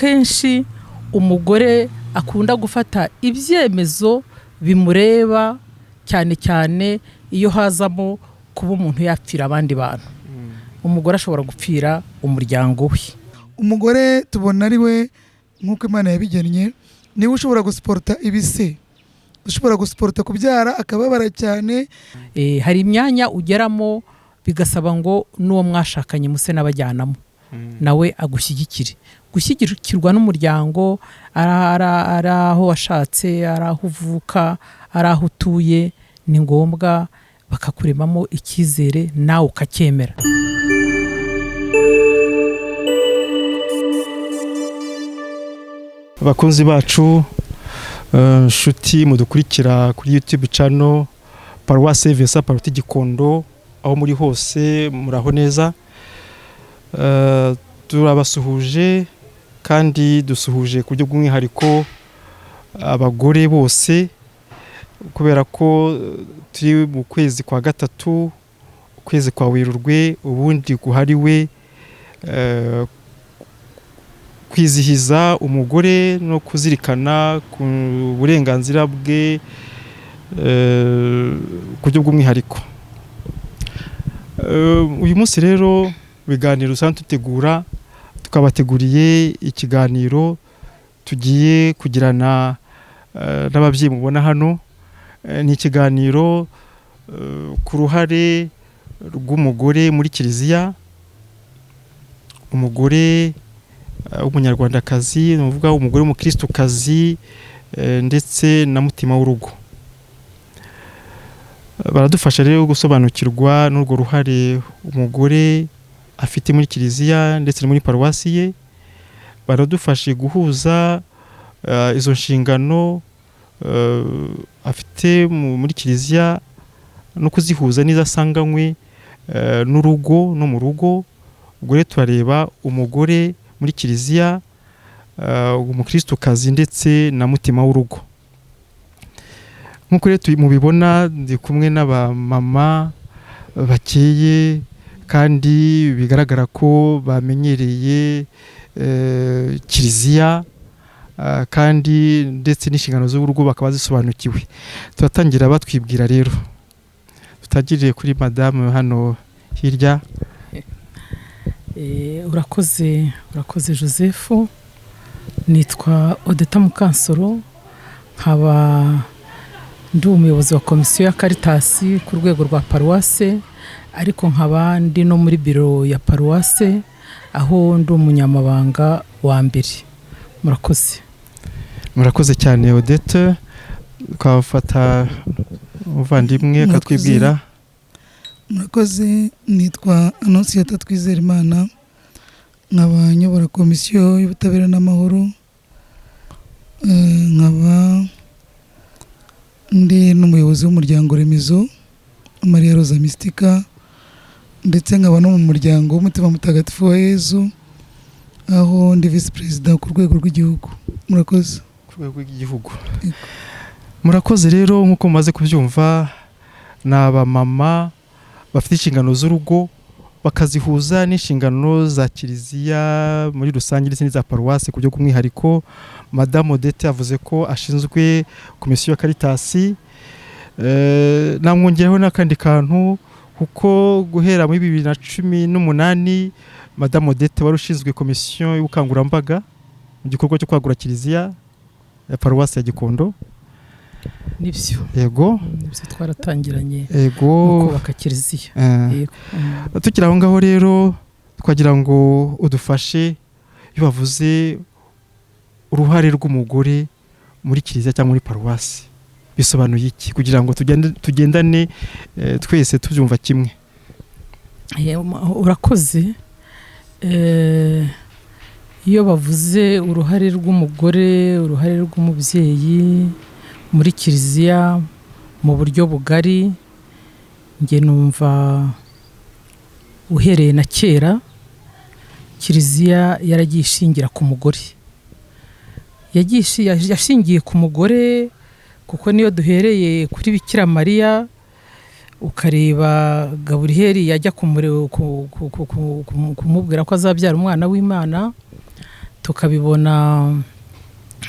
Akenshi umugore akunda gufata ibyemezo bimureba, cyane cyane iyo hazamo kuba umuntu yapfira abandi bantu. Umugore ashobora gupfira umuryango we. Umugore tubona ari we, nk'uko Imana yabigennye, niwe ushobora gusiporota ibise, ushobora gusiporota kubyara akababara cyane. Hari imyanya ugeramo bigasaba ngo n'uwo mwashakanye muse n'abajyanamo nawe agushyigikire. Gushyigikirwa n'umuryango, ari aho washatse, ari aho uvuka, ari aho utuye, ni ngombwa, bakakuremamo icyizere nawe ukacyemera. Abakunzi bacu, nshuti mudukurikira kuri YouTube channel Paroisse Vincent Pallotti Gikondo, aho muri hose muraho neza. Turabasuhuje kandi dusuhuje ku buryo bw'umwihariko abagore bose, kubera ko turi mu kwezi kwa gatatu, ukwezi kwa Werurwe, ubundi guhariwe kwizihiza umugore no kuzirikana ku burenganzira bwe ku buryo bw'umwihariko. Uyu munsi rero ibiganiro usanzwe dutegura, tukabateguriye ikiganiro tugiye kugirana n'ababyeyi mubona hano. Ni ikiganiro ku ruhare rw'umugore muri kiliziya, umugore w'umunyarwandakazi, ni ukuvuga umugore w'umukristukazi, ndetse na mutima w'urugo. Baradufasha rero gusobanukirwa n'urwo ruhare umugore afite muri kiliziya ndetse no muri paruwasi ye. Baradufashe guhuza izo nshingano afite muri kiliziya no kuzihuza n'izo asanganywe n'urugo no mu rugo. Ubwo rero turareba umugore muri kiliziya, umukristukazi ndetse na mutima w'urugo. Nk'uko rero mubibona, ndi kumwe n'abamama bakeye kandi bigaragara ko bamenyereye kiliziya, kandi ndetse n'inshingano z'urugo bakaba zisobanukiwe. Turatangira batwibwira rero, tutangiriye kuri madamu hano hirya. Urakoze, urakoze Joseph. Nitwa Odeta Mukansoro, nkaba ndi umuyobozi wa komisiyo ya Caritas ku rwego rwa paruwase, ariko nkaba ndi no muri biro ya paruwase aho ndi umunyamabanga wa mbere. Murakoze. Murakoze cyane Odette. Twafata umuvandimwe akatwibwira. Murakoze, nitwa Annonciata Twizerimana, nkaba nyobora komisiyo y'ubutabera n'amahoro, nkaba ndi n'umuyobozi w'umuryango remezo Maria Rosa Mystica, ndetse nkaba no mu muryango w'umutima mutagatifu wa Yezu, aho ndi visi perezida ku rwego rw'igihugu. Murakoze. Ku rwego rw'igihugu. Murakoze rero, nk'uko mumaze kubyumva, ni abamama bafite inshingano z'urugo bakazihuza n'inshingano za kiliziya muri rusange ndetse n'iza paruwasi ku buryo bw'umwihariko. Madamu Odette yavuze ko ashinzwe komisiyo ya Caritas. Namwongereho n'akandi kantu, kuko guhera muri 2018 Madamu Odette wari ushinzwe komisiyo y'ubukangurambaga mu gikorwa cyo kwagura kiliziya ya paruwasi ya Gikondo. Nibyo. Yego. Nibyo, twaratangiranye Yego. mu kubaka kiliziya. Yego. Tukiri aho ngaho rero, twagira ngo udufashe, iyo bavuze uruhare rw'umugore muri kiliziya cyangwa muri paruwasi bisobanuye iki, kugira ngo tugendane twese tubyumva kimwe. Urakoze. Iyo bavuze uruhare rw'umugore, uruhare rw'umubyeyi muri kiliziya mu buryo bugari, njye numva uhereye na kera kiliziya yaragiye ishingira ku mugore. Yashingiye ku mugore, kuko niyo duhereye kuri Bikira Mariya, ukareba Gaburiyeli yajya kumubwira ko azabyara umwana w'Imana, Tukabibona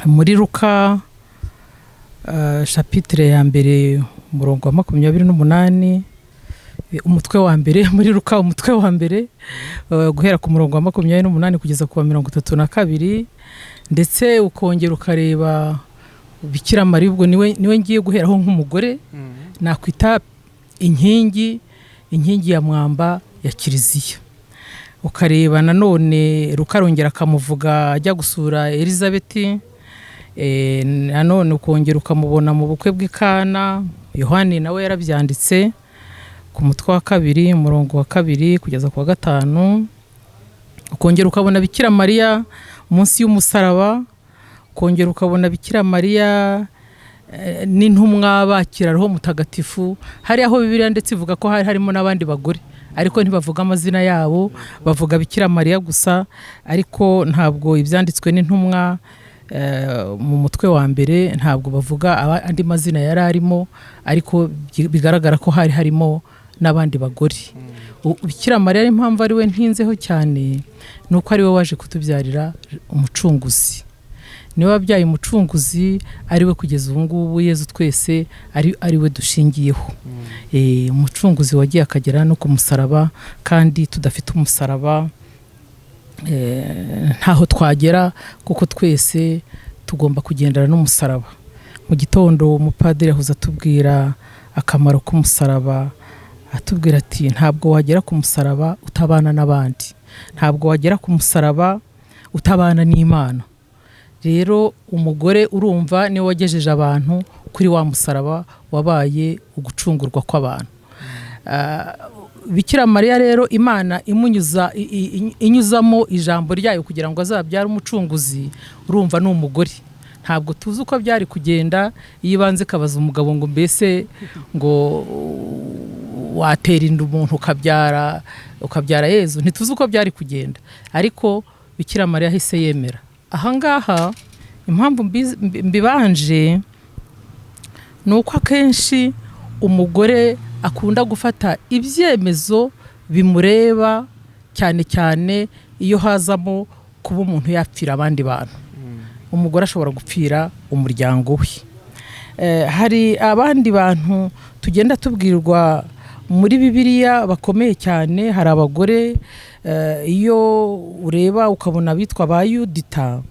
muri Luka, chapitre ya 1, umurongo wa 28, umutwe wa 1, muri Luka umutwe wa 1, guhera ku murongo wa 28 kugeza ku wa 32. Ndetse ukongera ukareba Bikira Mariya, ubwo niwe ngiye guheraho nk'umugore nakwita inkingi ya mwamba ya Kiliziya. Ukareba nanone Luka arongera akamuvuga ajya gusura Elizabeti, nanone ukongera ukamubona mu bukwe bw'Ikana. Yohani nawe yarabyanditse ku mutwe wa 2, umurongo wa 2 kugeza ku wa 5. Ukongera ukabona Bikira Mariya munsi y'umusaraba, ukongera ukabona Bikira Mariya n'intumwa bakira Roho Mutagatifu. Hari aho Bibiliya ndetse ivuga ko hari harimo n'abandi bagore, ariko ntibavuga amazina yabo, bavuga Bikira Mariya gusa. Ariko ntabwo ibyanditswe n'intumwa mu mutwe wa 1 ntabwo bavuga andi mazina yari arimo, ariko bigaragara ko hari harimo n'abandi bagore. Bikira Mariya, impamvu ari we ntinzeho cyane, ni uko ari we waje kutubyarira umucunguzi. Niwe wabyaye umucunguzi, ari we kugeza ubu ngubu Yezu twese ari we dushingiyeho. Umucunguzi wagiye akagera no ku musaraba, kandi tudafite umusaraba ntaho twagera, kuko twese tugomba kugendana n'umusaraba. Mu gitondo umupadiri yahoze atubwira akamaro k'umusaraba, atubwira ati ntabwo wagera ku musaraba utabana n'abandi, ntabwo wagera ku musaraba utabana n'Imana. Rero umugore urumva niwe wagejeje abantu kuri wa musaraba wabaye ugucungurwa kw'abantu. Bikira Mariya rero Imana inyuzamo ijambo ryayo kugira ngo azabyare umucunguzi, urumva ni umugore. Ntabwo tuzi uko byari kugenda iyo ibanze ikabaza umugabo ngo mbese ngo watera inda umuntu ukabyara Yezu, ntituzi uko byari kugenda, ariko Bikira Mariya yahise yemera. Ahangaha impamvu mbibanje ni uko akenshi umugore akunda gufata ibyemezo bimureba, cyane cyane iyo hazamo kuba umuntu yapfira abandi bantu. Umugore ashobora gupfira umuryango we. Hari abandi bantu tugenda tubwirwa muri Bibiliya bakomeye cyane. Hari abagore, iyo ureba ukabona abitwa ba Yudita,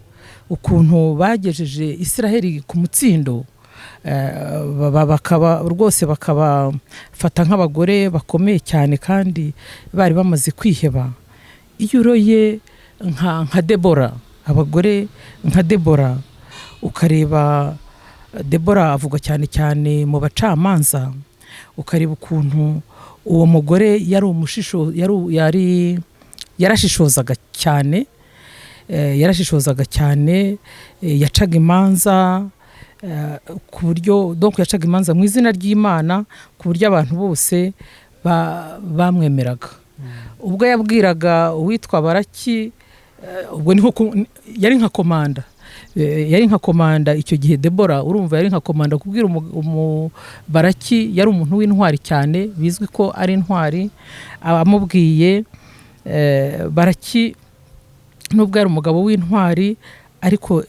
ukuntu bagejeje Israheli ku mutsindo, bakaba rwose bakabafata nk'abagore bakomeye cyane kandi bari bamaze kwiheba. Iyo uroye nka Debora, abagore nka Debora, ukareba Debora avugwa cyane cyane mu bacamanza, ukareba ukuntu uwo mugore yari umushisho, yari yarashishozaga cyane, yarashishozaga cyane, yacaga imanza ku buryo, donc yacaga imanza mu izina ry'Imana, ku buryo abantu bose bamwemeraga. Ubwo yabwiraga uwitwa Baraki, ubwo ni yari nka komanda, yari nka komanda icyo gihe. Debora urumva yari nka komanda, kubwira Baraki yari umuntu w'intwari cyane, bizwi ko ari intwari. Abamubwiye Baraki, nubwo yari umugabo w'intwari, ariko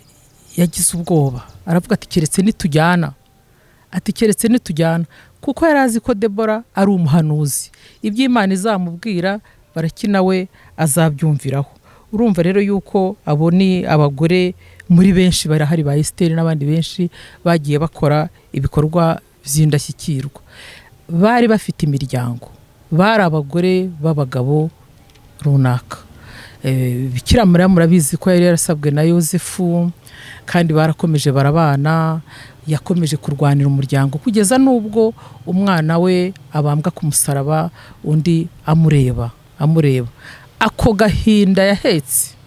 yagize ubwoba, aravuga ati keretse nitujyana, ati keretse nitujyana, kuko yari azi ko Debora ari umuhanuzi, ibyo Imana izamubwira Baraki nawe azabyumviraho. Urumva rero yuko abo ni abagore muri benshi barahari, ba Esiteri n'abandi benshi bagiye bakora ibikorwa by'indashyikirwa. Bari bafite imiryango, bari abagore b'abagabo runaka. Bikira Mariya murabizi ko yari yarasabwe na Yosefu, kandi barakomeje barabana, yakomeje kurwanira umuryango kugeza n'ubwo umwana we abambwa ku musaraba, undi amureba. Ako gahinda yahetse,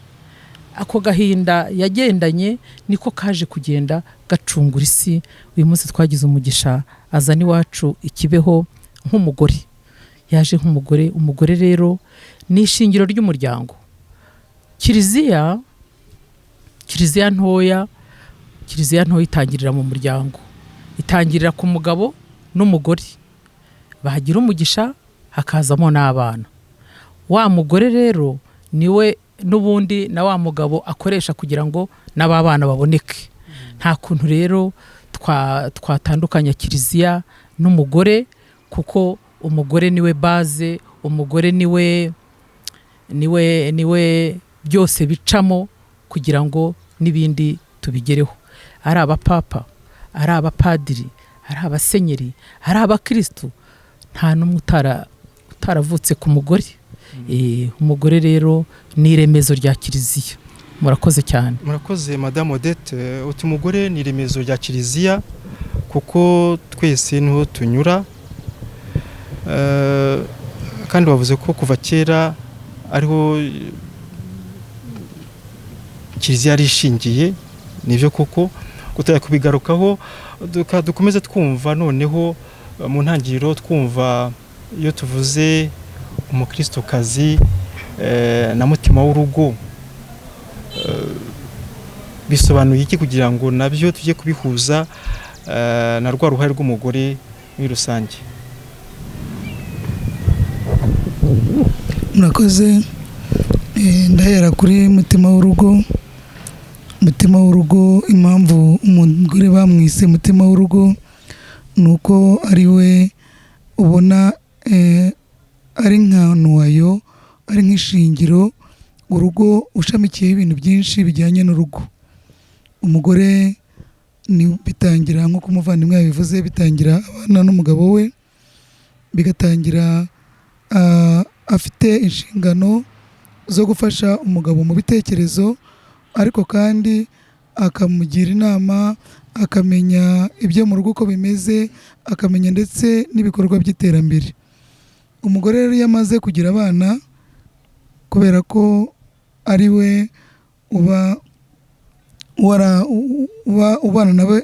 ako gahinda yagendanye, niko kaje kugenda gacungura isi. Uyu munsi twagize umugisha azana iwacu ikibeho nk'umugore, yaje nk'umugore. Umugore rero ni ishingiro ry'umuryango. Kiliziya ntoya, kiliziya ntoya itangirira mu muryango, itangirira ku mugabo n'umugore, bagira umugisha hakazamo n'abana. Wa mugore rero niwe n'ubundi na wa mugabo akoresha kugira ngo n'aba bana baboneke. Nta kuntu rero twatandukanya kiliziya n'umugore, kuko umugore niwe base, umugore niwe byose bicamo kugira ngo n'ibindi tubigereho. Ari abapapa, ari abapadiri, ari abasenyeri, ari abakirisitu, nta n'umwe utaravutse ku mugore. Umugore rero ni iremezo rya kiliziya. Murakoze cyane. Murakoze Madamu Odette. Uti umugore ni iremezo rya kiliziya kuko twese niho tunyura. Kandi bavuze ko kuva kera ariho kiliziya yari ishingiye. Nibyo koko, kutajya kubigarukaho. Dukomeze twumva noneho mu ntangiriro, twumva iyo tuvuze umukristokazi na mutima w'urugo, bisobanuye iki, kugira ngo nabyo tujye kubihuza na rwa ruhare rw'umugore muri rusange? Murakoze. Ndahera kuri mutima w'urugo. Mutima w'urugo, impamvu umugore bamwise mutima w'urugo ni uko ari we ubona ari nka noyau, ari nk'ishingiro urugo ushamikiyeho ibintu byinshi bijyanye n'urugo. Umugore ni bitangira nk'uko umuvandimwe yabivuze, bitangira abana n'umugabo we, bigatangira afite inshingano zo gufasha umugabo mu bitekerezo, ariko kandi akamugira inama, akamenya ibyo mu rugo uko bimeze, akamenya ndetse n'ibikorwa by'iterambere. Umugore rero iyo amaze kugira abana, kubera ko ari we uba ubana nawe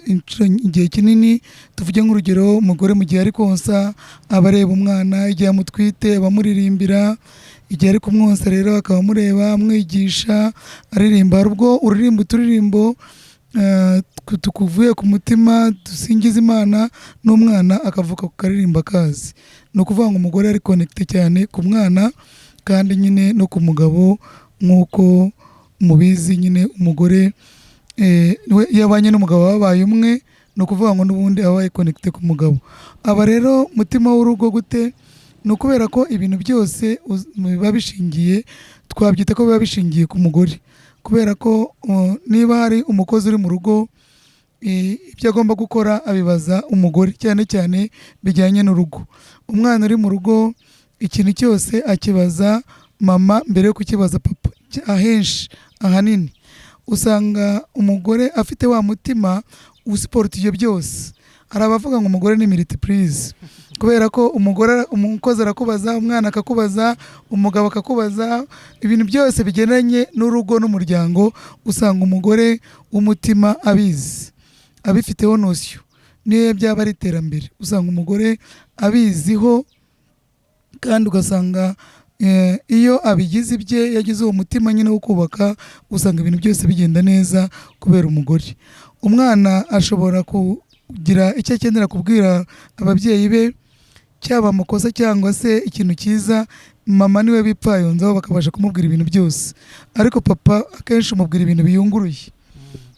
igihe kinini, tuvuge nk'urugero umugore mu gihe ari konsa aba areba umwana, igihe amutwite aba amuririmbira, igihe ari kumwonsa rero akaba amureba, amwigisha, aririmba. Hari ubwo uririmba uturirimbo tukuvuye ku mutima dusingiza Imana, n'umwana akavuka ku karirimbo akazi. Ni ukuvuga ngo umugore ari connecté cyane ku mwana kandi nyine no ku mugabo, nk'uko mubizi nyine umugore we iyo abanye n'umugabo babaye umwe, ni ukuvuga ngo n'ubundi aba abaye connecté ku mugabo. Aba rero mutima w'urugo gute? Ni ukubera ko ibintu byose biba bishingiye, twabyita ko biba bishingiye ku mugore, kubera ko niba hari umukozi uri mu rugo, ibyo agomba gukora abibaza umugore, cyane cyane bijyanye n'urugo. Umwana uri mu rugo ikintu cyose akibaza mama mbere yo kukibaza papa. Ahenshi ahanini usanga umugore afite wa mutima usupporta ibyo byose. Hari abavuga ngo umugore ni multiprise, kubera ko umugore, umukozi arakubaza, umwana akakubaza, umugabo akakubaza, ibintu byose bigendanye n'urugo n'umuryango usanga umugore w'umutima abizi, abifiteho notion. Niyo byaba ari iterambere usanga umugore abiziho, kandi ugasanga iyo abigize ibye, yagize uwo mutima nyine wo kubaka, usanga ibintu byose bigenda neza kubera umugore. Umwana ashobora kugira icyo akenera kubwira ababyeyi be, cyaba amakosa cyangwa se ikintu cyiza, mama niwe bipfayonzaho bakabasha kumubwira ibintu byose. Ariko papa akenshi umubwira ibintu biyunguruye,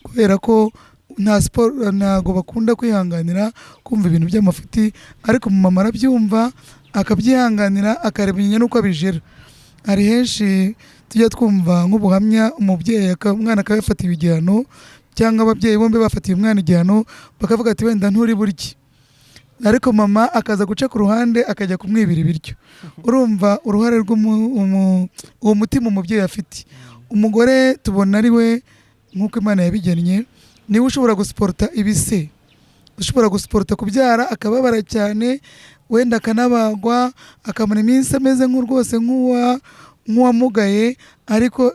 kubera ko nta siporo, ntabwo bakunda kwihanganira kumva ibintu by'amafuti, ariko mama arabyumva akabyihanganira, akaremenya n'uko abijera. Hari henshi tujya twumva nk'ubuhamya, umubyeyi umwana akaba yafatiwe igihano, cyangwa ababyeyi bombi bafatiye umwana igihano, bakavuga ati wenda nturi burye, ariko mama akaza guca ku ruhande akajya kumwibira ibiryo. Urumva uruhare uwo mutima umubyeyi afite. Umugore tubona ari we nk'uko Imana yabigennye, niwe ushobora gusupporta ibise, ushobora gusupporta kubyara akababara cyane, wenda akanabagwa, akamara iminsi ameze nk'urwose nk'uwamugaye, ariko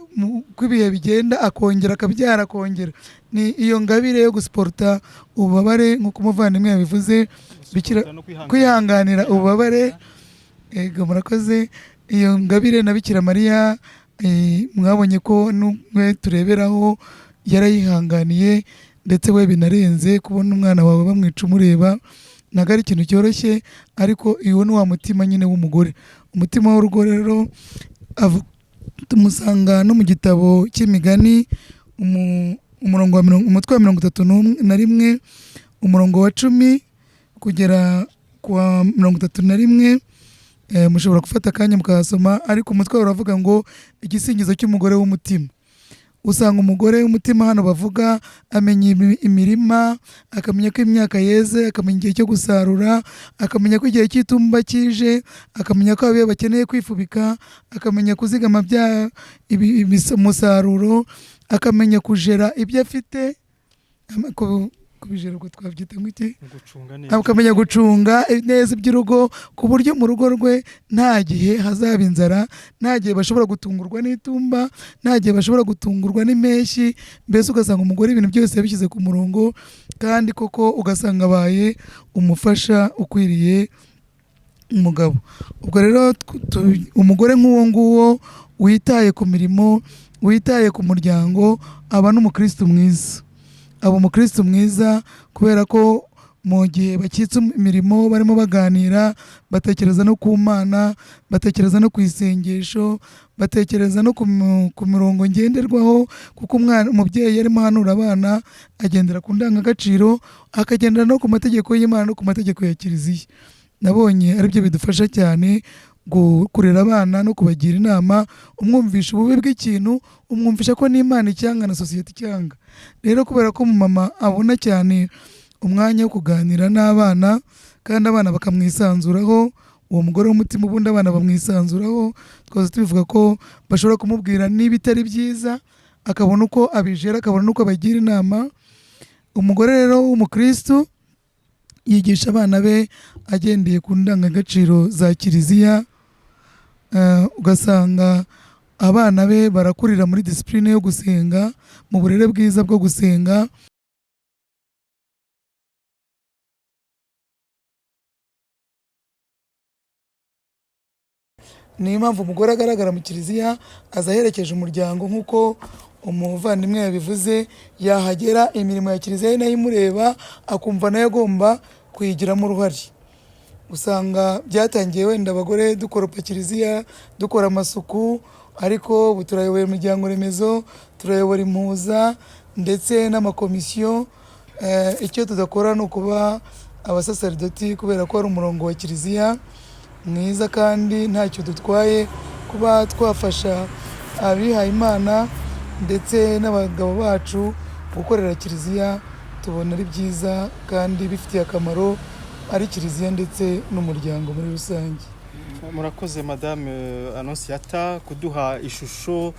uko ibihe bigenda akongera akabyara akongera. Ni iyo ngabire yo gusupporta ububabare nk'uko umuvandimwe yabivuze, bikira kwihanganira ububabare. Ego, murakoze. Iyo ngabire na Bikira Mariya, mwabonye ko n'umwe tureberaho yarayihanganiye, ndetse we binarenze kubona umwana wawe bamwica umureba, ntabwo ari ikintu cyoroshye, ariko iyo ni wa mutima nyine w'umugore. Umutima w'urugo rero Tumusanga no mu gitabo cy'Imigani, umurongo wa umutwe wa 31, umurongo wa 10 kugera ku wa 31. Mushobora gufata akanya mukahasoma, ariko umutwe uravuga ngo igisingizo cy'umugore w'umutima. Usanga umugore w'umutima hano bavuga amenya imirima, akamenya ko imyaka yeze, akamenya igihe cyo gusarura, akamenya ko igihe cy'itumba kije, akamenya ko ababeho bakeneye kwifubika, akamenya kuzigama bya umusaruro, akamenya kujera ibyo afite, kubijera ubwo twabyita ngo iki? Gucunga neza. Akamenya gucunga neza iby'urugo, ku buryo mu rugo rwe nta gihe hazaba inzara, nta gihe bashobora gutungurwa n'itumba, nta gihe bashobora gutungurwa n'impeshyi. Mbese ugasanga umugore ibintu byose yabishyize ku murongo, kandi koko ugasanga abaye umufasha ukwiriye umugabo. Ubwo rero umugore nk'uwo nguwo witaye ku mirimo, witaye ku muryango, aba n'umukristo mwiza. Aba umukristo mwiza kubera ko mu gihe bakitse imirimo barimo baganira, batekereza no ku Mana, batekereza no ku isengesho, batekereza no ku mirongo ngenderwaho, kuko umubyeyi arimo ahanura abana agendera ku ndangagaciro, akagendera no ku mategeko y'Imana no ku mategeko ya Kiliziya. Nabonye aribyo bidufasha cyane kurera abana no kubagira inama, umwumvisha ububi bw'ikintu, umwumvisha ko n'Imana icyanga na sosiyete icyanga. Rero kubera ko umumama abona cyane umwanya wo kuganira n'abana, kandi abana bakamwisanzuraho, uwo mugore w'umutima ubundi abana bamwisanzuraho, twese tubivuga ko bashobora kumubwira niba itari byiza, akabona uko abijera, akabona n'uko abagira inama. Umugore rero w'umukristo yigisha abana be agendeye ku ndangagaciro za Kiliziya, ugasanga abana be barakurira muri disipurine yo gusenga, mu burere bwiza bwo gusenga. Niyo mpamvu umugore agaragara mu kiliziya aza aherekeje umuryango, nk'uko umuvandimwe yabivuze, yahagera imirimo ya kiliziya nayo imureba, akumva nayo agomba kuyigiramo uruhare. Usanga byatangiye wenda abagore dukoropa kiliziya, dukora amasuku, ariko ubu turayobora imiryango remezo, turayobora impuza ndetse n'amakomisiyo. Icyo tudakora ni ukuba abasaserdoti, kubera ko ari umurongo wa kiliziya mwiza kandi ntacyo dutwaye kuba twafasha abihayimana ndetse n'abagabo bacu gukorera kiliziya. Tubona ari byiza kandi bifitiye akamaro ari kiliziya ndetse n'umuryango muri rusange. Murakoze Madame Annonciata kuduha ishusho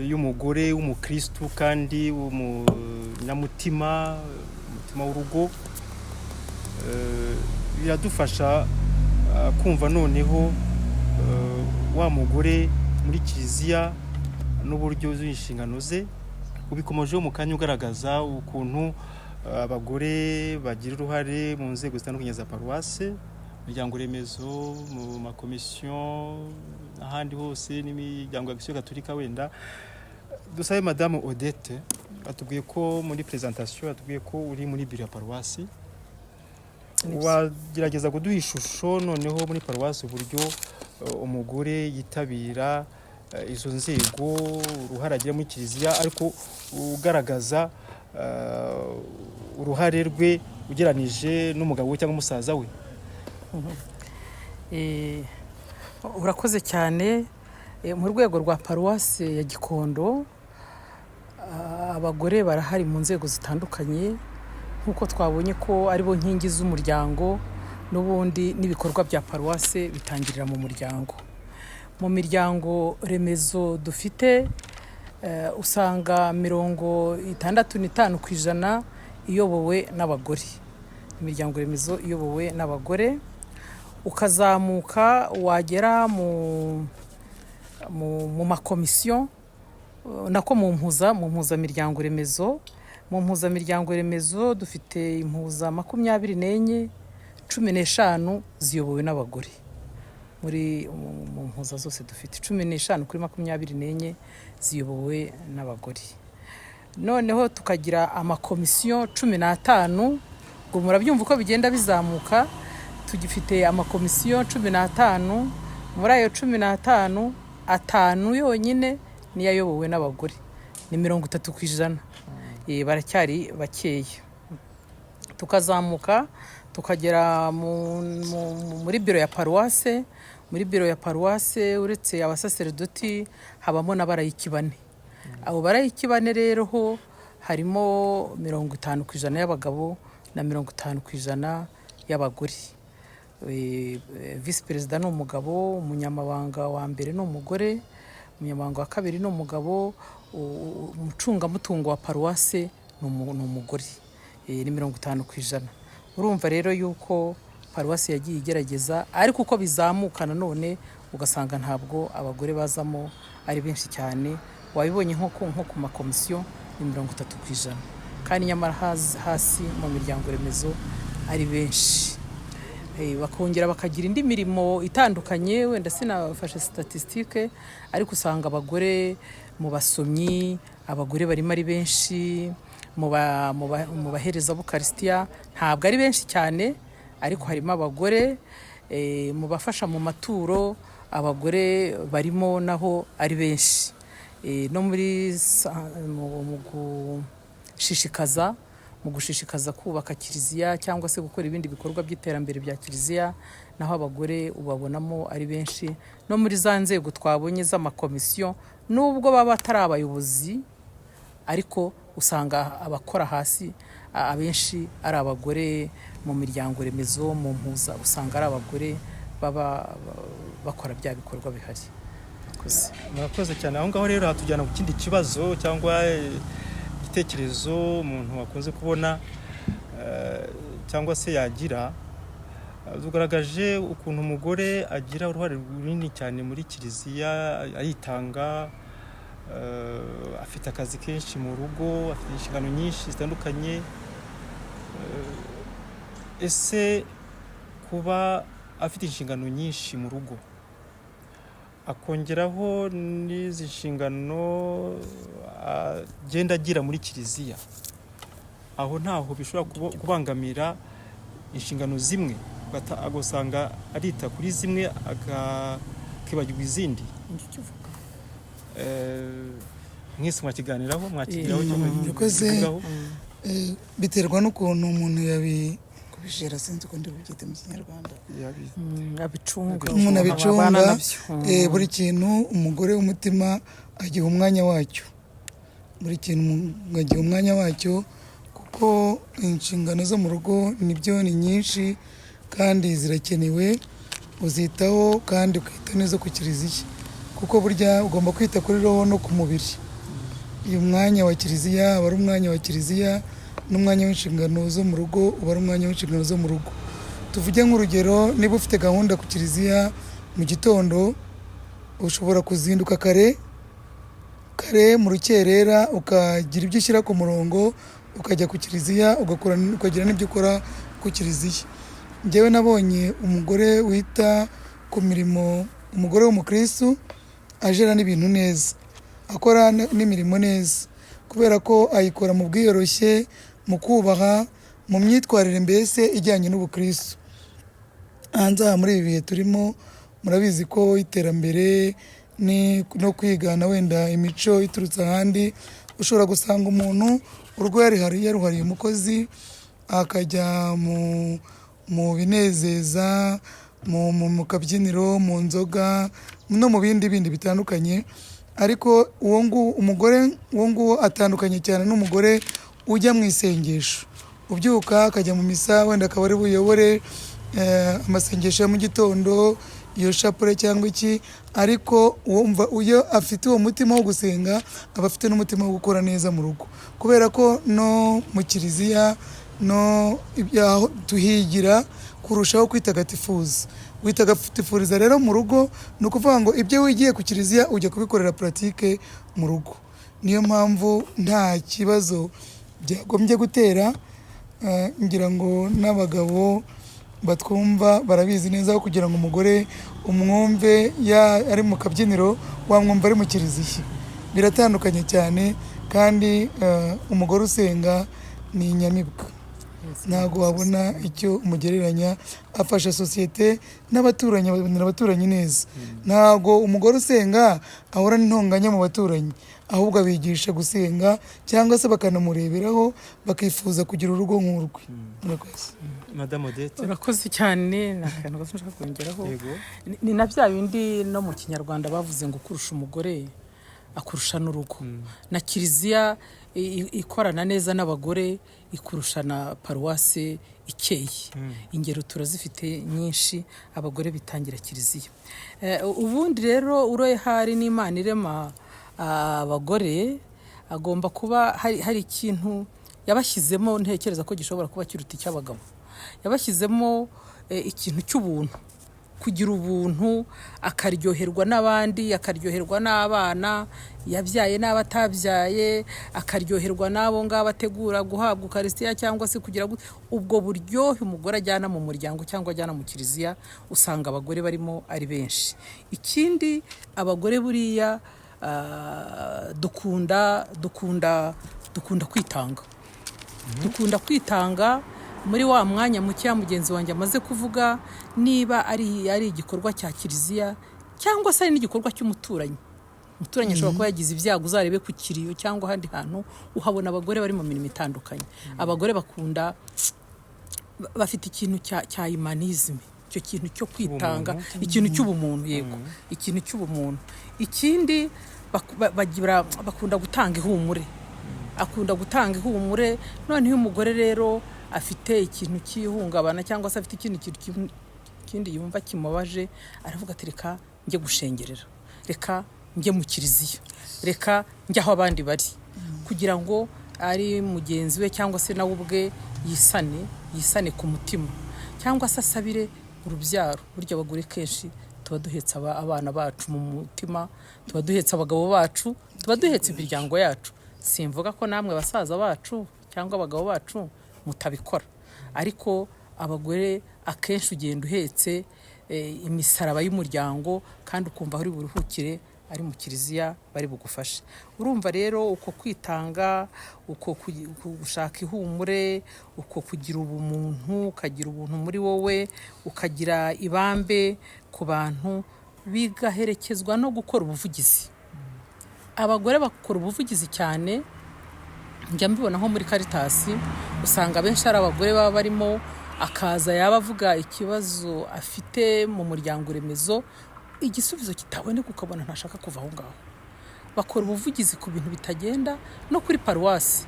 y'umugore w'umukristu kandi w'umunyamutima, umutima w'urugo. Biradufasha kumva noneho wa mugore muri kiliziya n'uburyo z'inshingano ze. Ubikomojeho mu kanya ugaragaza ukuntu abagore bagira uruhare mu nzego zitandukanye za paruwase, imiryango remezo, mu makomisiyo n'ahandi hose, n'imiryango ya Action Gatolika. Wenda dusabe Madame Odette, atubwiye ko muri presentation, atubwiye ko uri muri biro ya paruwasi, wagerageza kuduha ishusho noneho muri paruwasi uburyo umugore yitabira izo nzego, uruhare agira muri kiliziya, ariko ugaragaza uruhare rwe ugereranije n'umugabo we cyangwa umusaza we. Urakoze cyane. Mu rwego rwa paruwasi ya Gikondo, abagore barahari mu nzego zitandukanye, nk'uko twabonye ko aribo nkingi z'umuryango, n'ubundi n'ibikorwa bya paruwasi bitangirira mu muryango. Mu miryango remezo dufite, usanga 65% iyobowe n'abagore, imiryango remezo iyobowe n'abagore. Ukazamuka wagera mu makomisiyo, nako mu mpuzamiryango remezo. Mu mpuzamiryango remezo dufite impuza 24, 15 ziyobowe n'abagore. Muri mu mpuza zose dufite 15 kuri 24 ziyobowe n'abagore. Noneho tukagira amakomisiyo 15, ngo murabyumva uko bigenda bizamuka. Tugifite amakomisiyo 15, muri ayo 15 Atanu yonyine niyo ayobowe n'abagore, ni 30%. Baracyari bakeya. Tukazamuka tukagera muri biro ya paruwase. Muri biro ya paruwase, uretse abasaseredoti, habamo n'abarayiki bane. Abo barayiki bane rero ho harimo 50% y'abagabo na 50% y'abagore. Visi perezida ni umugabo, umunyamabanga wa mbere ni umugore, umunyamabanga wa kabiri ni umugabo, umucungamutungo wa paruwase ni umugore. Ni 50%. Urumva rero yuko paruwasi yagiye igerageza, ariko uko bizamuka nanone ugasanga ntabwo abagore bazamo ari benshi cyane. Wabibonye nko ku makomisiyo ni 30%, kandi nyamara hasi mu miryango remezo ari benshi. Bakongera bakagira indi mirimo itandukanye. Wenda sinafashe statistique, ariko usanga abagore mu basomyi, abagore barimo ari benshi, mu baherezabukarisitiya ntabwo ari benshi cyane, ariko harimo abagore, mu bafasha mu maturo abagore barimo naho ari benshi. No muri mu gushishikaza kubaka kiliziya cyangwa se gukora ibindi bikorwa by'iterambere bya kiliziya, naho abagore ubabonamo ari benshi. No muri za nzego twabonye z'amakomisiyo, nubwo baba atari abayobozi, ariko usanga abakora hasi abenshi ari abagore. Mu miryango remezo, mu mpuza, usanga ari abagore baba bakora bya bikorwa bihari. Murakoze. Murakoze cyane. Aho ngaho rero hatujyana ku kindi kibazo cyangwa igitekerezo umuntu akunze kubona, cyangwa se yagira. Tugaragaje ukuntu umugore agira uruhare runini cyane muri kiliziya, ayitanga, afite akazi kenshi mu rugo, afite inshingano nyinshi zitandukanye. Ese kuba afite inshingano nyinshi mu rugo, akongeraho n'izi nshingano agenda agira muri kiliziya, aho ntaho bishobora kubangamira inshingano zimwe, ugasanga arita kuri zimwe akibagirwa izindi? Mwese mwakiganiraho, mwakigiraho icyo Murakoze. mukivugaho. Biterwa n'ukuntu umuntu yabi kubijera, sinzi uko ndi bubyite mu Kinyarwanda. Abicunga. Umuntu abicunga. Abana nabyo. Buri kintu umugore w'umutima agiha umwanya wacyo, buri kintu agiha umwanya wacyo, kuko inshingano zo mu rugo nibyo ni nyinshi kandi zirakenewe, uzitaho kandi ukita neza ku kiliziya, kuko burya ugomba kwita kuri roho no ku mubiri. Uyu mwanya wa kiliziya aba ari umwanya wa kiliziya, n'umwanya w'inshingano zo mu rugo uba ari umwanya w'inshingano zo mu rugo. Tuvuge nk'urugero, niba ufite gahunda ku kiliziya mu gitondo, ushobora kuzinduka kare kare mu rukerera, ukagira ibyo ushyira ku murongo, ukajya ku kiliziya, ugakora, ukagira n'ibyo ukora ku kiliziya. Njyewe nabonye umugore wita ku mirimo, umugore w'umukristu ajera n'ibintu neza, akora n'imirimo neza, kubera ko ayikora mu bwiyoroshye, mu kubaha, mu myitwarire mbese ijyanye n'ubukristu. Hanze aha muri ibi bihe turimo, murabizi ko iterambere ni no kwigana wenda imico iturutse ahandi, ushobora gusanga umuntu urugo yaruhariye umukozi, akajya mu binezeza, mu kabyiniro, mu nzoga no mu bindi bindi bitandukanye. Ariko uwo nguwo umugore uwo nguwo atandukanye cyane n'umugore ujya mu isengesho, ubyuka akajya mu misa, wenda akaba ari buyobore amasengesho ya mu gitondo, iyo shapure cyangwa iki. Ariko wumva iyo afite uwo mutima wo gusenga, aba afite n'umutima wo gukora neza mu rugo, kubera ko no mu kiliziya no ibyaho tuhigira kurushaho kwitagatifuza. Witagatifuriza rero mu rugo, ni ukuvuga ngo ibyo wigiye ku kiliziya ujya kubikorera pratique mu rugo. Niyo mpamvu nta kibazo byagombye gutera. Ngira ngo n'abagabo batwumva barabizi neza ko kugira ngo umugore umwumve ya ari mu kabyiniro, wamwumva ari mu kiliziya, biratandukanye cyane. Kandi umugore usenga ni inyamibwa. Ntabwo wabona icyo umugereranya. Afasha sosiyete n'abaturanyi, abonera abaturanyi neza. Ntabwo umugore usenga ahorana intonganya mu baturanyi, ahubwo abigisha gusenga cyangwa se bakanamureberaho bakifuza kugira urugo nk'urwe. Murakoze. Madamu Odette. Urakoze cyane. Ni akantu gato nshaka kongeraho. Yego. Ni na bya bindi no mu Kinyarwanda bavuze ngo kurusha umugore akurusha n'urugo. Na kiliziya ikorana neza n'abagore ikurusha na paruwasi ikeye. Ingero turazifite nyinshi, abagore bitangira kiliziya. Ubundi rero uroye hari n'Imana irema abagore, agomba kuba hari ikintu yabashyizemo, ntekereza ko gishobora kuba kiruta icy'abagabo. Yabashyizemo ikintu cy'ubuntu, kugira ubuntu, akaryoherwa n'abandi, akaryoherwa n'abana yabyaye n'abo atabyaye, akaryoherwa n'abo ngabo ategura guhabwa ukarisitiya cyangwa se kugira ubwo buryohe umugore ajyana mu muryango cyangwa ajyana mu kiliziya. Usanga abagore barimo ari benshi. Ikindi, abagore buriya dukunda kwitanga, dukunda kwitanga muri wa mwanya mukeya mugenzi wanjye amaze kuvuga. Niba ari igikorwa cya kiliziya cyangwa se ari n'igikorwa cy'umuturanyi, umuturanyi ashobora kuba yagize ibyago, uzarebe ku kiriyo cyangwa ahandi hantu uhabona abagore bari mu mirimo itandukanye. Abagore bakunda, bafite ikintu cya humanisme, icyo kintu cyo kwitanga, ikintu cy'ubumuntu. Yego, ikintu cy'ubumuntu. Ikindi, bakunda gutanga ihumure, akunda gutanga ihumure. Noneho umugore rero afite ikintu cy'ihungabana cyangwa se afite ikindi kintu kindi yumva kimubaje, aravuga ati: "Reka njye gushengerera, reka njye mu kiliziya, reka njye aho abandi bari," kugira ngo ari mugenzi we cyangwa se nawe ubwe yisane, yisane ku mutima, cyangwa se asabire urubyaro. Burya abagore kenshi tuba duhetse abana bacu mu mutima, tuba duhetse abagabo bacu, tuba duhetse imiryango yacu. Simvuga ko namwe basaza bacu cyangwa abagabo bacu mutabikora, ariko abagore akenshi ugenda uhetse imisaraba y'umuryango, kandi ukumva aho uri buruhukire ari mu kiliziya, bari bugufashe. Urumva rero uko kwitanga, uko gushaka ihumure, uko kugira ubumuntu, ukagira ubuntu muri wowe, ukagira ibambe ku bantu, bigaherekezwa no gukora ubuvugizi. Abagore bakora ubuvugizi cyane. Njya mbibona nko muri Caritas, usanga abenshi ari abagore baba barimo. Akaza yaba avuga ikibazo afite mu muryango remezo, igisubizo kitaboneka, ukabona ntashaka kuva aho ngaho. Bakora ubuvugizi ku bintu bitagenda. No kuri paruwasi,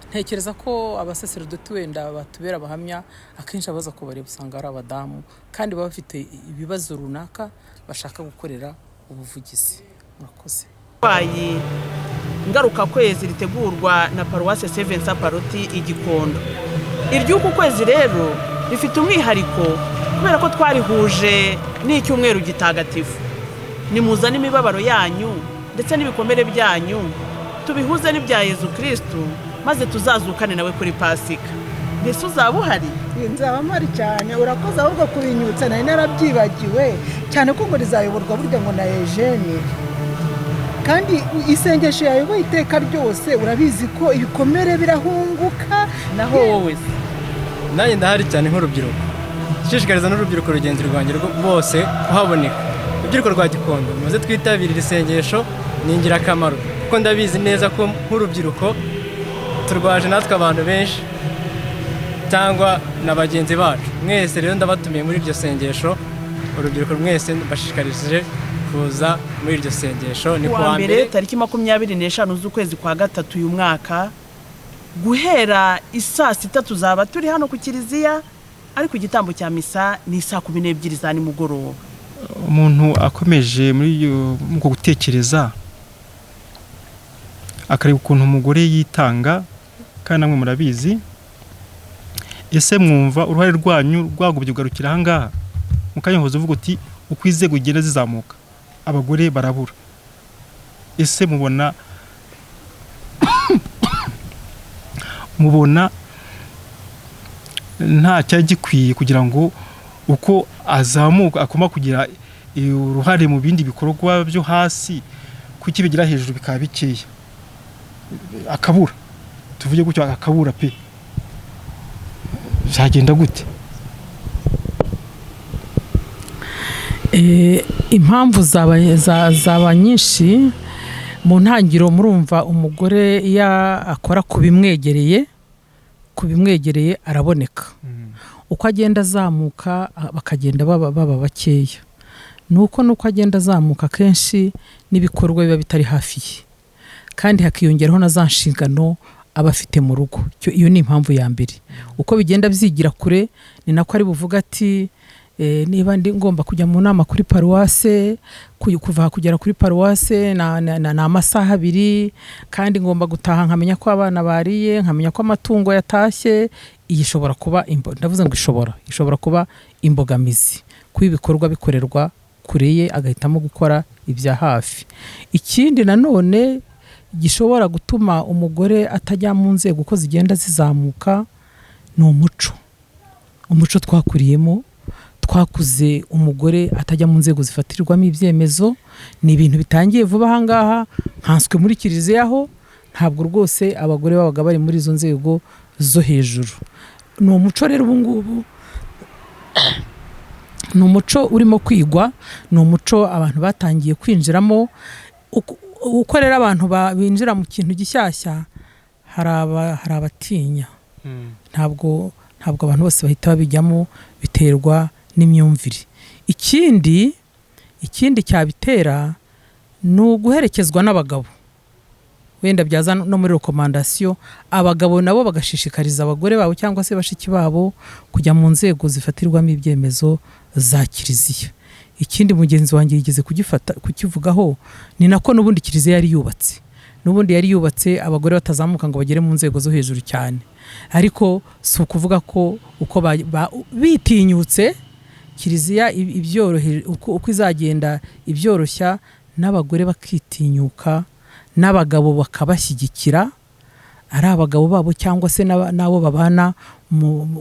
ntekereza ko abasaserodoti wenda batubera abahamya, akenshi abaza kubareba usanga ari abadamu, kandi baba bafite ibibazo runaka bashaka gukorera ubuvugizi. Murakoze. Abarwayi ngarukakwezi ritegurwa na Paruwase Saint Vincent Pallotti i Gikondo. Iry'uku kwezi rero rifite umwihariko kubera ko twarihuje n'icyumweru gitagatifu. Nimuzane imibabaro yanyu ndetse n'ibikomere byanyu, tubihuze n'ibya Yezu Kirisitu, maze tuzazukane nawe kuri Pasika. Mbese uzaba uhari? Nzaba mpari cyane. Urakoze ahubwo kubinyutsa, nari narabyibagiwe, cyane ko ngo rizayoborwa burya ngo na Eugene, kandi isengesho yayoboye iteka ryose urabizi ko ibikomere birahunguka. Naho wowe se? Nanjye ndahari cyane nk'urubyiruko, nshishikariza n'urubyiruko rugenzi rwanjye bose kuhaboneka. Urubyiruko rwa Gikondo, muze twitabire iri sengesho, ni ingirakamaro, kuko ndabizi neza ko nk'urubyiruko turwaje natwe abantu benshi cyangwa na bagenzi bacu. Mwese rero ndabatumiye muri iryo sengesho. Urubyiruko mwese mbashishikarije kuza muri iryo sengesho. Ni kuwa mbere, tariki 25 z'ukwezi kwa gatatu uyu mwaka, guhera isaa 6 tuzaba turi hano ku kiliziya, ariko igitambo cya misa ni saa 12 za nimugoroba. Umuntu akomeje muri uko gutekereza, akareba ukuntu umugore yitanga, kandi namwe murabizi, ese mwumva uruhare rwanyu rwagobye kugarukira aha ngaha? Mukanyahoza uvuga uti uko inzego zigenda zizamuka abagore barabura. Ese mubona nta cyari gikwiye kugira ngo uko azamuka akoma kugira uruhare mu bindi bikorwa byo hasi, kuki bigira hejuru bikaba bikeya, akabura, tuvuge gutyo, akabura pe? Byagenda gute? Impamvu zaba nyinshi. Mu ntangiriro murumva umugore iyo akora ku bimwegereye araboneka. Uko agenda azamuka bakagenda baba bakeya. Nuko agenda azamuka kenshi n'ibikorwa biba bitari hafi ye, kandi hakiyongeraho na za nshingano aba afite mu rugo. Iyo ni impamvu ya mbere. Uko bigenda byigira kure ni nako ari buvuga ati niba ndi ngomba kujya mu nama kuri paruwase, kuva kugera kuri paruwase ni amasaha 2, kandi ngomba gutaha nkamenya ko abana bariye, nkamenya ko amatungo yatashye. Iyi ishobora kuba ndavuze ngo ishobora kuba imbogamizi kuba ibikorwa bikorerwa kure ye, agahitamo gukora ibya hafi. Ikindi nanone gishobora gutuma umugore atajya mu nzego uko zigenda zizamuka ni umuco twakuriyemo. Twakuze umugore atajya mu nzego zifatirwamo ibyemezo. Ni ibintu bitangiye vuba aha ngaha, nkanswe muri kiliziya ho ntabwo rwose abagore babaga bari muri izo nzego zo hejuru. Ni umuco rero ubu ngubu, ni umuco urimo kwigwa, ni umuco abantu batangiye kwinjiramo. Uko rero abantu binjira mu kintu gishyashya, hari abatinya. Ntabwo abantu bose bahita babijyamo, biterwa n'imyumvire. Ikindi cyabitera ni uguherekezwa n'abagabo. Wenda byaza no muri rekomandasiyo, abagabo nabo bagashishikariza abagore babo cyangwa se bashiki babo kujya mu nzego zifatirwamo ibyemezo za kiliziya. Ikindi mugenzi wanjye yigeze kukivugaho, ni nako n'ubundi kiliziya yari yubatse. N'ubundi yari yubatse abagore batazamuka ngo bagere mu nzego zo hejuru cyane. Ariko si ukuvuga ko uko bitinyutse kiliziya ibyoroheje, uko izagenda ibyoroshya, n'abagore bakitinyuka, n'abagabo bakabashyigikira, ari abagabo babo cyangwa se n'abo babana,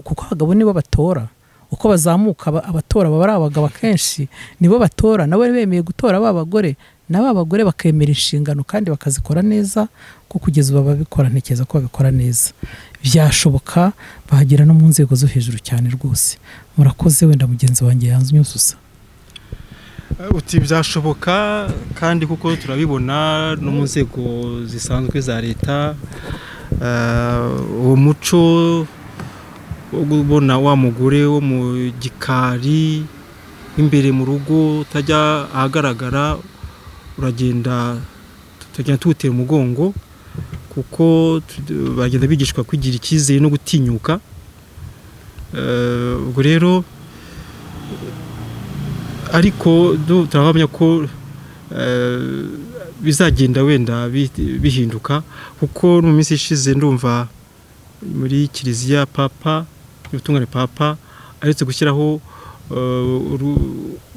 kuko abagabo nibo batora. Uko bazamuka abatora baba ari abagabo akenshi, nibo batora, nabo bemeye gutora ba bagore, n'aba bagore bakemera inshingano kandi bakazikora neza, kuko kugeza ubu babikora ntekereza ko babikora neza. Byashoboka bahagera no mu nzego zo hejuru cyane rwose. Murakoze. Wenda mugenzi wanjye yanzunyuzuza. Uti byashoboka, kandi kuko turabibona no mu nzego zisanzwe za leta, uwo muco wo kubona wa mugore wo mu gikari imbere mu rugo utajya ahagaragara, uragenda tugenda tuwutera umugongo, kuko bagenda bigishwa kwigira icyizere no gutinyuka. Ubwo rero ariko turahamya ko bizagenda wenda bihinduka, kuko mu minsi ishize ndumva muri kiliziya papa y'ubutungane papa aretse gushyiraho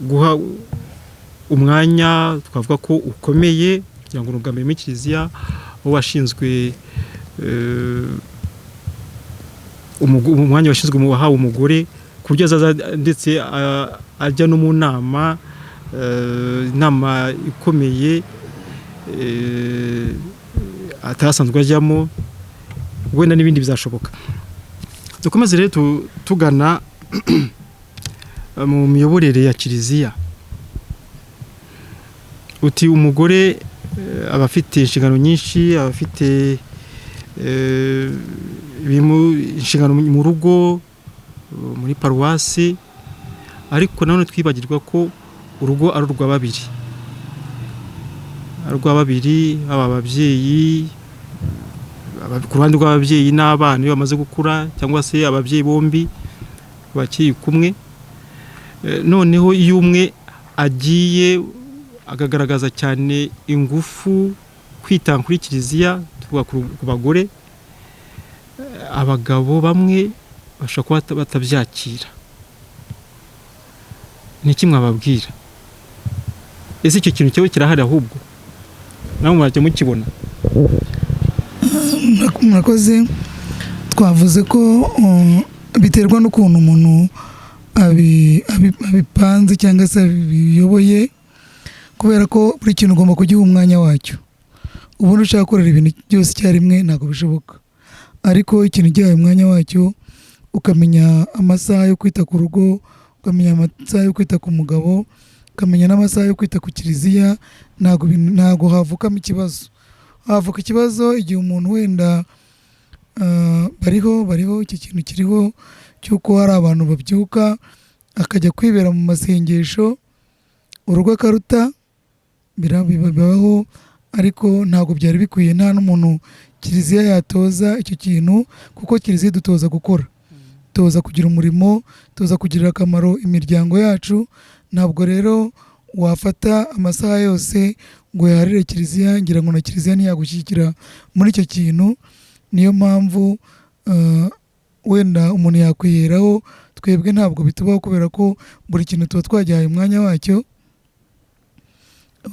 guha umwanya twavuga ko ukomeye, kugira ngo ubwa mbere muri kiliziya washinzwe umwanya washinzwe mu wahawe umugore, ku buryo azaza ndetse ajya no mu nama, inama ikomeye atarasanzwe ajyamo. Wenda n'ibindi bizashoboka. Dukomeze rero tugana mu miyoborere ya kiliziya. Uti umugore aba afite inshingano nyinshi, aba afite inshingano mu rugo, muri paruwasi, ariko nanone twibagirwa ko urugo ari urwa babiri, ari urwa babiri, aba ababyeyi ku ruhande rw'ababyeyi n'abana iyo bamaze gukura, cyangwa se ababyeyi bombi bakiri kumwe. Noneho iyo umwe agiye akagaragaza cyane ingufu kwitanga kuri kiliziya, tuvuga ku bagore, abagabo bamwe bashobora kuba batabyakira. Ni iki mwababwira? Ese icyo kintu cyawe kirahari ahubwo nawe mwajya mukibona? Murakoze. Twavuze ko biterwa n'ukuntu umuntu abipanze cyangwa se abiyoboye, kubera ko buri kintu ugomba kugiha umwanya wacyo. Ubundi ushaka gukorera ibintu byose icyarimwe ntabwo bishoboka, ariko ikintu gihaye umwanya wacyo Ukamenya amasaha yo kwita ku rugo, ukamenya amasaha yo kwita ku mugabo, ukamenya n'amasaha yo kwita ku kiliziya. Ntabwo havukamo ikibazo. Havuka ikibazo igihe umuntu wenda bariho iki kintu kiriho cy'uko hari abantu babyuka akajya kwibera mu masengesho, urugo akaruta, bibaho, ariko ntabwo byari bikwiye. Nta n'umuntu kiliziya yatoza icyo kintu, kuko kiliziya idutoza gukora, toza kugira umurimo, tuza kugirira akamaro imiryango yacu. Ntabwo rero wafata amasaha yose ngo yaharire kiliziya, ngira ngo na kiliziya ntiyagushyigikira muri icyo kintu. Niyo mpamvu wenda umuntu yakwiheraho. Twebwe ntabwo bitubaho, kubera ko buri kintu tuba twagihaye umwanya wacyo.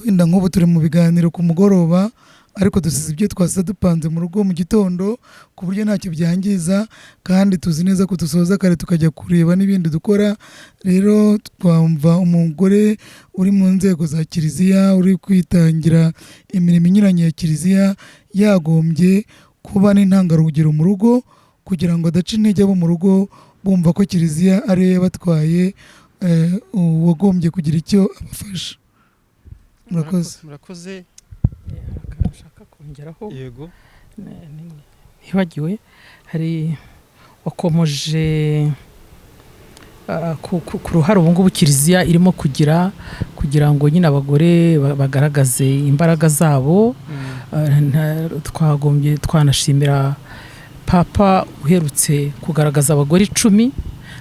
Wenda nk'ubu turi mu biganiro ku mugoroba, ariko dusize ibyo twasize dupanze mu rugo mu gitondo, ku buryo ntacyo byangiza, kandi tuzi neza ko dusoza kare tukajya kureba n'ibindi dukora. Rero twumva umugore uri mu nzego za kiliziya, uri kwitangira imirimo inyuranye ya kiliziya, yagombye kuba n'intangarugero mu rugo, kugira ngo adaca intege abo mu rugo bumva ko kiliziya ariyo yabatwaye, uwagombye kugira icyo abafasha. Murakoze. Murakoze. Akantu nshaka kongeraho. Yego. Ntibagiwe, hari wakomoje ku ruhare ubu ngubu kiliziya irimo kugira kugira ngo nyine abagore bagaragaze imbaraga zabo. Twagombye twanashimira Papa uherutse kugaragaza abagore 10,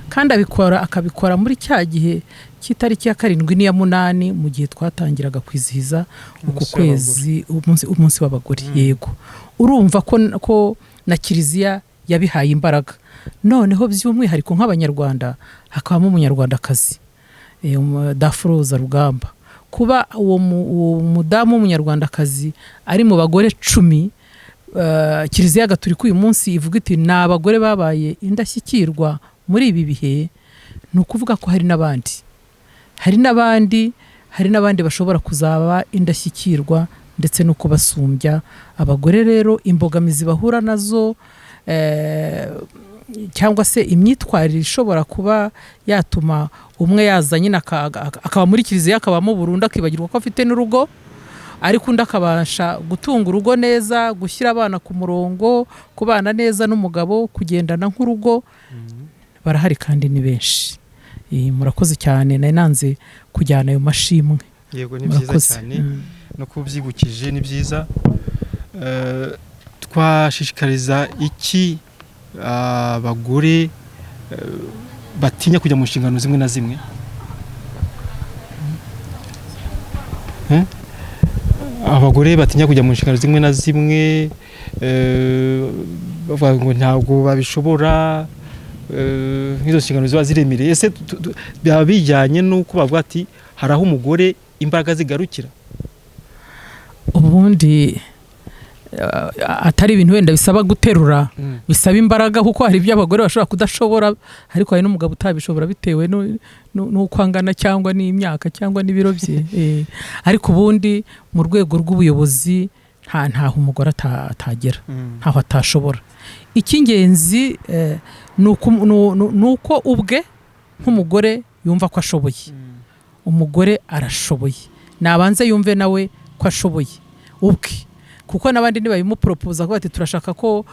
kandi akabikora muri cya gihe cy'itariki ya 7 n'iya 8, mu gihe twatangiraga kwizihiza uku Umunsi w'abagore. kwezi, umunsi w'abagore. Yego, urumva ko na kiliziya yabihaye imbaraga. Noneho by'umwihariko nk'Abanyarwanda, hakabamo umunyarwandakazi, Dafroza Rugamba. Kuba uwo mudamu w'umunyarwandakazi ari mu bagore 10, Kiliziya Gatolika uyu munsi ivuga iti ni abagore babaye indashyikirwa muri ibi bihe, ni ukuvuga ko hari n'abandi, hari n'abandi bashobora kuzaba indashyikirwa ndetse no kubasumbya. Abagore rero imbogamizi bahura nazo, cyangwa se imyitwarire ishobora kuba yatuma umwe yaza nyine akaba muri kiliziya, akabamo burundu, akibagirwa ko afite n'urugo, ariko undi akabasha gutunga urugo neza, gushyira abana ku murongo, kubana neza n'umugabo, kugendana nk'urugo, barahari kandi ni benshi. Murakoze cyane, nari nanze kujyana ayo mashimwe. Yego, ni byiza Murakoze. cyane no kubyibukije, ni byiza. Twashishikariza iki abagore batinya kujya mu nshingano zimwe na zimwe? Abagore batinya kujya mu nshingano zimwe na zimwe, bavuga ngo ntabwo babishobora, nk'izo nshingano ziba ziremereye. Ese byaba bijyanye n'uko bavuga ati hari aho umugore imbaraga zigarukira? Ubundi atari ibintu wenda bisaba guterura, bisaba imbaraga, kuko hari ibyo abagore bashobora kudashobora, ariko hari n'umugabo utabishobora bitewe n'uko angana cyangwa n'imyaka cyangwa n'ibiro bye. Ariko ubundi mu rwego rw'ubuyobozi ntaho umugore atagera, ntaho atashobora. Icy'ingenzi ni uko ubwe nk'umugore yumva ko ashoboye. Umugore arashoboye, nabanze yumve nawe ko ashoboye ubwe, kuko n'abandi ntibabimuporopoza ko bati turashaka ko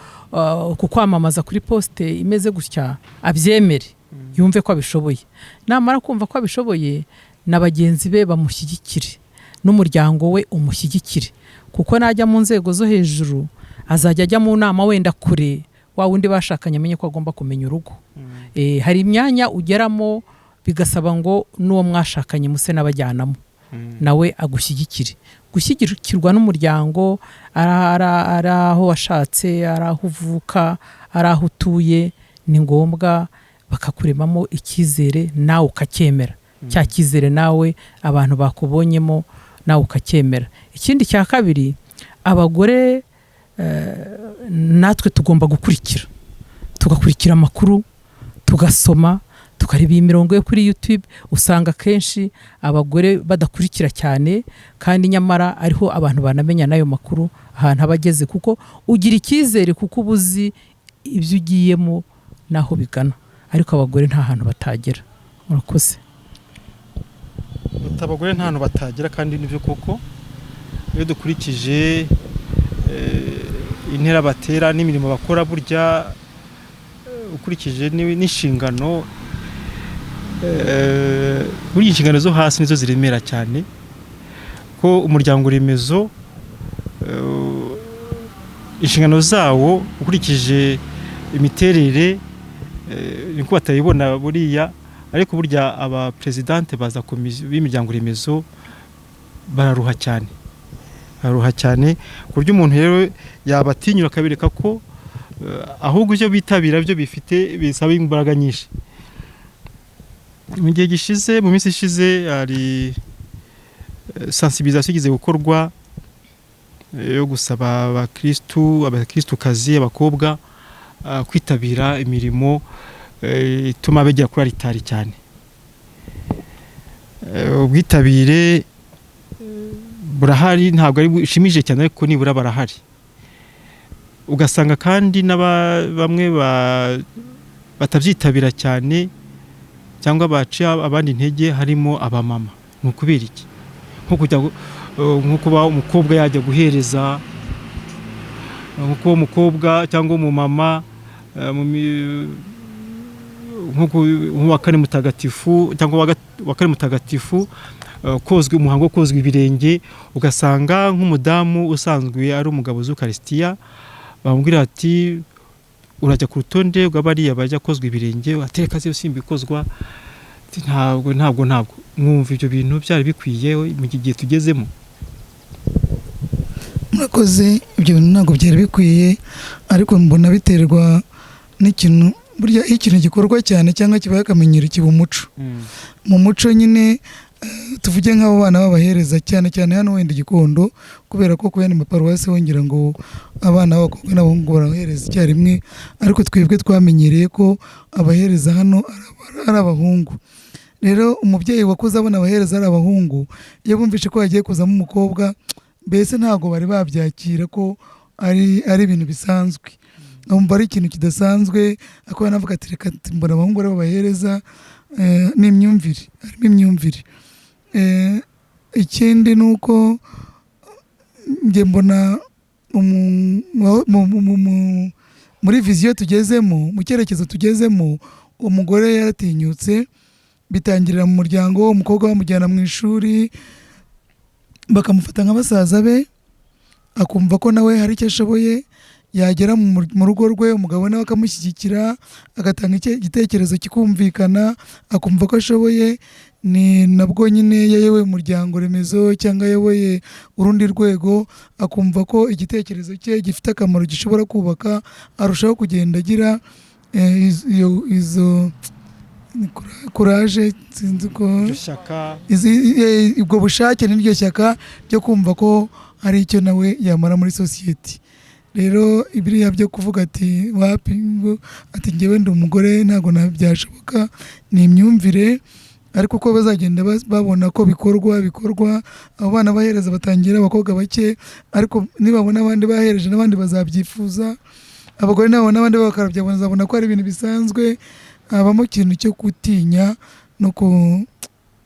kukwamamaza kuri poste imeze gutya, abyemere, yumve ko abishoboye. Namara kumva ko abishoboye, na bagenzi be bamushyigikire, n'umuryango we umushyigikire, kuko najya mu nzego zo hejuru azajya ajya mu nama wenda kure, wa wundi bashakanye amenye ko agomba kumenya urugo. Hari imyanya ugeramo bigasaba ngo n'uwo mwashakanye muse n'abajyanamo, nawe agushyigikire. Gushyigikirwa n'umuryango, ari aho washatse, ari aho uvuka, ari aho utuye, ni ngombwa, bakakuremamo icyizere nawe ukacyemera. Cya cyizere nawe abantu bakubonyemo nawe ukacyemera. Ikindi cya kabiri, abagore natwe tugomba gukurikira, tugakurikira amakuru, tugasoma, tukareba iyi mirongo yo kuri YouTube. Usanga kenshi abagore badakurikira cyane, kandi nyamara ariho abantu banamenya n'ayo makuru ahantu aba ageze, kuko ugira icyizere kuko uba uzi ibyo ugiyemo n'aho bigana, ariko abagore nta hantu batagera. Murakoze. Abagore nta hantu batagera, kandi nibyo koko. Iyo dukurikije intera batera n'imirimo bakora, burya ukurikije n'inshingano, burya inshingano zo hasi nizo ziremera cyane, ko umuryango remezo inshingano zawo ukurikije imiterere, niko batayibona buriya, ariko burya abaperezidante baza komisiyo b'imiryango remezo bararuha cyane, bararuha cyane, ku buryo umuntu rero yabatinyura akabereka ko ahubwo ibyo bitabira byo bifite bisaba imbaraga nyinshi. Mu gihe gishize, mu minsi ishize, hari sensibilisation igeze gukorwa yo gusaba abakristu, abakristukazi, abakobwa kwitabira imirimo ituma begera kuri alitari cyane. Ubwitabire burahari, ntabwo ari bushimishije cyane, ariko nibura barahari. Ugasanga kandi bamwe batabyitabira cyane cyangwa baciye abandi intege, harimo abamama. Ni ukubera iki? Nko kujya nko kuba umukobwa yajya guhereza, nko kuba umukobwa cyangwa umumama nk'uwa kane mutagatifu cyangwa uwa kane mutagatifu, kozwa umuhango wo kozwa ibirenge, ugasanga nk'umudamu usanzwe ari umugabo z'Ukarisitiya bamubwira ati urajya ku rutonde rw'abariya bajya kozwa ibirenge, ateka se simbikozwa, ati, ntabwo ntabwo ntabwo. Mwumva ibyo bintu byari bikwiye mu gihe tugezemo? Murakoze. Ibyo bintu ntabwo byari bikwiye, ariko mbona biterwa n'ikintu. Burya iyo ikintu gikorwa cyane cyangwa kibaye akamenyero kiba umuco. Mu muco nyine, tuvuge nk'abo bana b'abahereza cyane cyane hano wenda Gikondo, kubera ko ku yandi maparuwasi wongera ngo abana b'abakobwa n'abahungu barahereza icyarimwe, ariko twebwe twamenyereye ko abahereza hano ari abahungu. Rero umubyeyi wakuze abona abahereza ari abahungu, iyo bumvise ko hagiye kuzamo umukobwa, mbese ntabwo bari babyakira ko ari ibintu bisanzwe, bumva ari ikintu kidasanzwe. Ariko navuga ati reka mbona abahungu aribo bahereza. N'imyumvire, harimo imyumvire. Ikindi ni uko njye mbona muri viziyo tugezemo, mu cyerekezo tugezemo, umugore yaratinyutse. Bitangirira mu muryango, umukobwa bamujyana mu ishuri bakamufata nka basaza be, akumva ko nawe hari icyo ashoboye. Yagera mu rugo rwe, umugabo nawe akamushyigikira, agatanga igitekerezo kikumvikana, akumva ko ashoboye. Ni nabwo nyine yayoboye umuryango remezo cyangwa ayoboye urundi rwego, akumva ko igitekerezo cye gifite akamaro, gishobora kubaka, arushaho kugenda agira izo kuraje, sinzi ko ubwo bushake n'iryo shyaka ryo kumva ko hari icyo nawe yamara muri sosiyete. Rero ibiriya byo kuvuga ati wapi, ati njyewe ndi umugore ntabwo byashoboka, ni imyumvire. Ariko uko bazagenda babona ko bikorwa, abo bana bahereza batangira abakobwa bake, ariko nibabona abandi bahereje n'abandi bazabyifuza. Abagore nababona abandi bakarabya bazabona ko ari ibintu bisanzwe. Habamo ikintu cyo gutinya no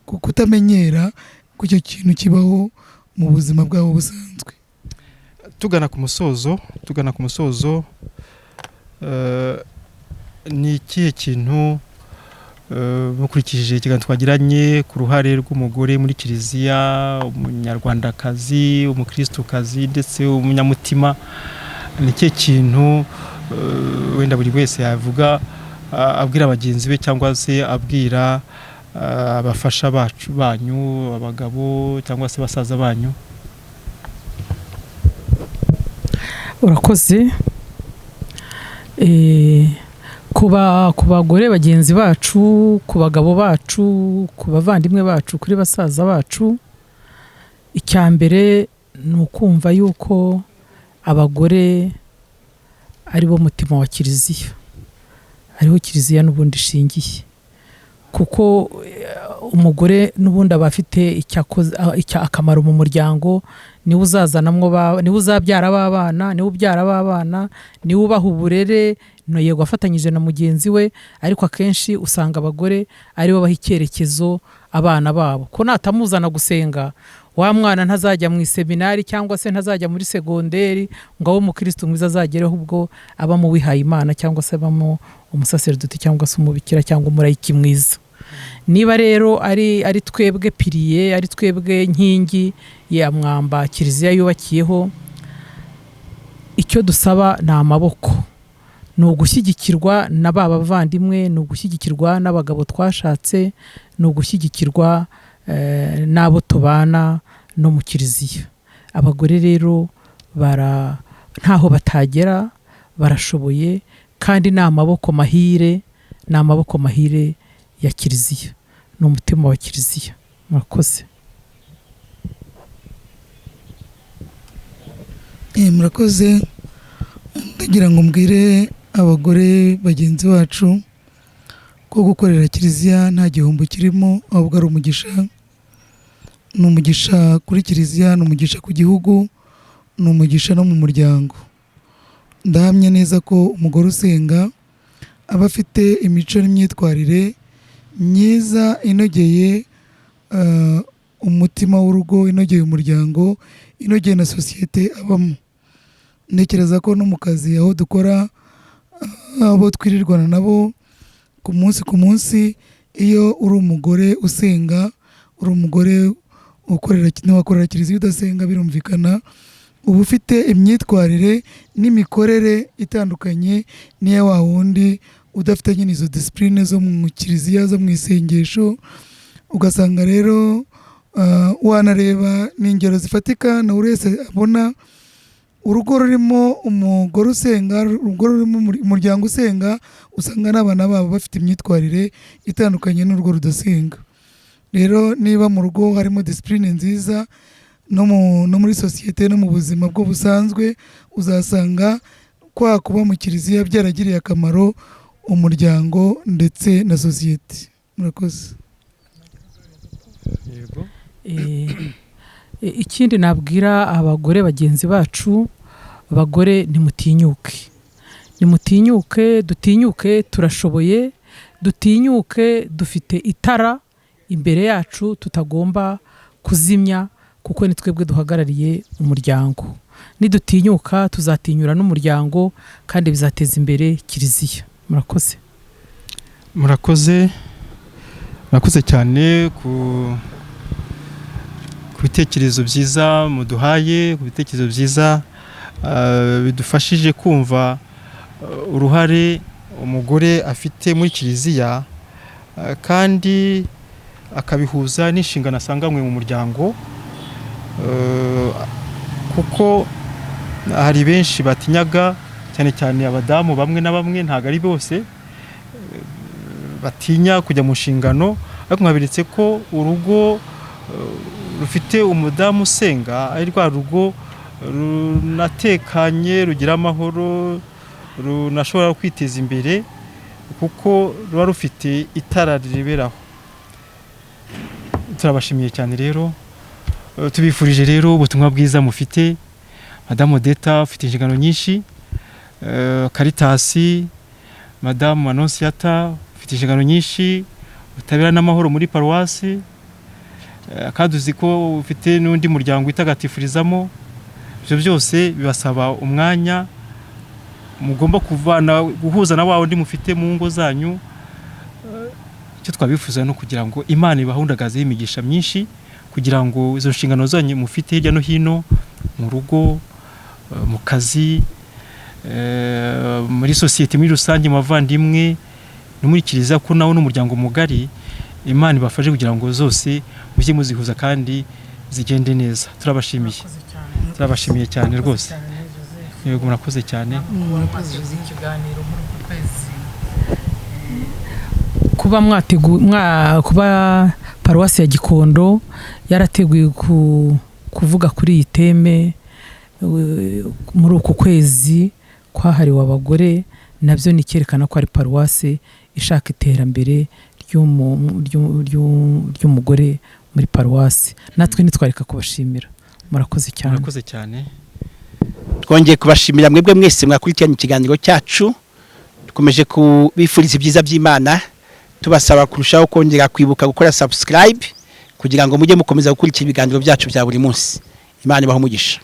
kutamenyera ko icyo kintu kibaho mu buzima bwabo busanzwe. Tugana ku musozo, ni ikihe kintu mukurikije ikiganiro twagiranye ku ruhare rw'umugore muri kiliziya, umunyarwandakazi, umukristokazi ndetse umunyamutima, ni ikihe kintu wenda buri wese yavuga abwira bagenzi be cyangwa se abwira abafasha bacu banyu, abagabo cyangwa se basaza banyu? Urakoze. Ku bagore bagenzi bacu, ku bagabo bacu, ku bavandimwe bacu, kuri basaza bacu, icya mbere ni ukumva yuko abagore ari bo mutima wa kiliziya, ariho kiliziya n'ubundi ishingiye, kuko umugore n'ubundi aba afite akamaro mu muryango. Niwe uzazanamwo, niwe uzabyara abana, niwe ubyara abana, niwe ubaha uburere, Yego, afatanyije na mugenzi we, ariko akenshi usanga abagore aribo baha icyerekezo abana babo, ko natamuzana gusenga, wa mwana ntazajya mu iseminari cyangwa se ntazajya muri segonderi ngo abe umukirisitu mwiza, azagereho ubwo aba mu wihaye Imana cyangwa se abamo umusaseridoti cyangwa se umubikira cyangwa umurayiki mwiza. Niba rero ari twebwe pilier, ari twebwe nkingi ya mwamba kiliziya yubakiyeho, icyo dusaba ni amaboko, ni ugushyigikirwa na ba bavandimwe, ni ugushyigikirwa n'abagabo twashatse, ni ugushyigikirwa n'abo tubana no mu kiliziya. Abagore rero bara ntaho batagera, barashoboye, kandi ni amaboko mahire, ni amaboko mahire ya kiliziya, ni umutima wa kiliziya. Murakoze. Murakoze. Ndagira ngo mbwire abagore bagenzi bacu ko gukorera kiliziya nta gihombo kirimo, ahubwo ari umugisha. Ni umugisha kuri kiliziya, ni umugisha ku gihugu, ni umugisha no mu muryango. Ndahamya neza ko umugore usenga aba afite imico n'imyitwarire myiza inogeye umutima w'urugo, inogeye umuryango, inogeye na sosiyete abamo. Ntekereza ko no mu kazi aho dukora, abo twirirwana nabo ku munsi ku munsi, iyo uri umugore usenga, uri umugore ukorera, ntiwakorera kiliziya udasenga, birumvikana, uba ufite imyitwarire n'imikorere itandukanye n'iya wa wundi udafite nyine izo disipurine zo mu kiliziya, zo mu isengesho. Ugasanga rero wanareba ni ingero zifatika na buri wese abona urugo rurimo umugore usenga, urugo rurimo umuryango usenga, usanga n'abana babo bafite imyitwarire itandukanye n'urugo rudasenga. Rero niba mu rugo harimo disipurine nziza, no muri sosiyete no mu buzima bwo busanzwe, uzasanga kwa kuba mu kiliziya byaragiriye akamaro umuryango ndetse na sosiyete. Murakoze. Yego. Ikindi nabwira abagore bagenzi bacu, abagore nimutinyuke, nimutinyuke, dutinyuke, turashoboye, dutinyuke, dufite itara imbere yacu tutagomba kuzimya, kuko ni twebwe duhagarariye umuryango. Nidutinyuka tuzatinyura n'umuryango, kandi bizateza imbere kiliziya. Murakoze. Murakoze, murakoze cyane ku bitekerezo byiza muduhaye, ku bitekerezo byiza bidufashije kumva uruhare umugore afite muri kiliziya, kandi akabihuza n'inshingano asanganywe mu muryango, kuko hari benshi batinyaga, cyane cyane abadamu bamwe na bamwe, ntabwo ari bose, batinya kujya mu nshingano, ariko nkaberetse ko urugo rufite umudamu usenga ari rwa rugo runatekanye, rugira amahoro, runashobora kwiteza imbere, kuko ruba rufite itara rireberaho. Turabashimiye cyane rero, tubifurije rero ubutumwa bwiza mufite. Madamu Odeta ufite inshingano nyinshi, Karitasi, Madamu Anonsiyata ufite inshingano nyinshi, ubutabera n'amahoro muri paruwasi, kandi uzi ko ufite n'undi muryango witagatifurizamo. Ibyo byose bibasaba umwanya mugomba kuvana, guhuza na wa wundi mufite mu ngo zanyu. Icyo twabifuza no kugira ngo Imana ibahundagazeho imigisha myinshi, kugira ngo izo nshingano zanyu mufite hirya no hino mu rugo, mu kazi, muri sosiyete muri rusange, mu bavandimwe no muri kiliziya, ko nawo n'umuryango mugari, Imana ibafashe kugira ngo zose mujye muzihuza kandi zigende neza. Turabashimiye, turabashimiye cyane rwose. Yego, murakoze cyane. Ikiganiro muri uku kwezi kuba kuba paruwasi ya Gikondo yarateguye kuvuga kuri iyi thème muri uku kwezi kwahariwe abagore, nabyo ni icyerekana ko ari paruwasi ishaka iterambere ry'umugore muri paruwasi. Natwe ntitwareka kubashimira. Murakoze cyane. Murakoze cyane. Twongeye kubashimira mwebwe mwese mwakurikiranye ikiganiro cyacu. Dukomeje kubifuriza ibyiza by'Imana, tubasaba kurushaho kongera kwibuka gukora subscribe kugira ngo mujye mukomeza gukurikira ibiganiro byacu bya buri munsi. Imana ibahe umugisha.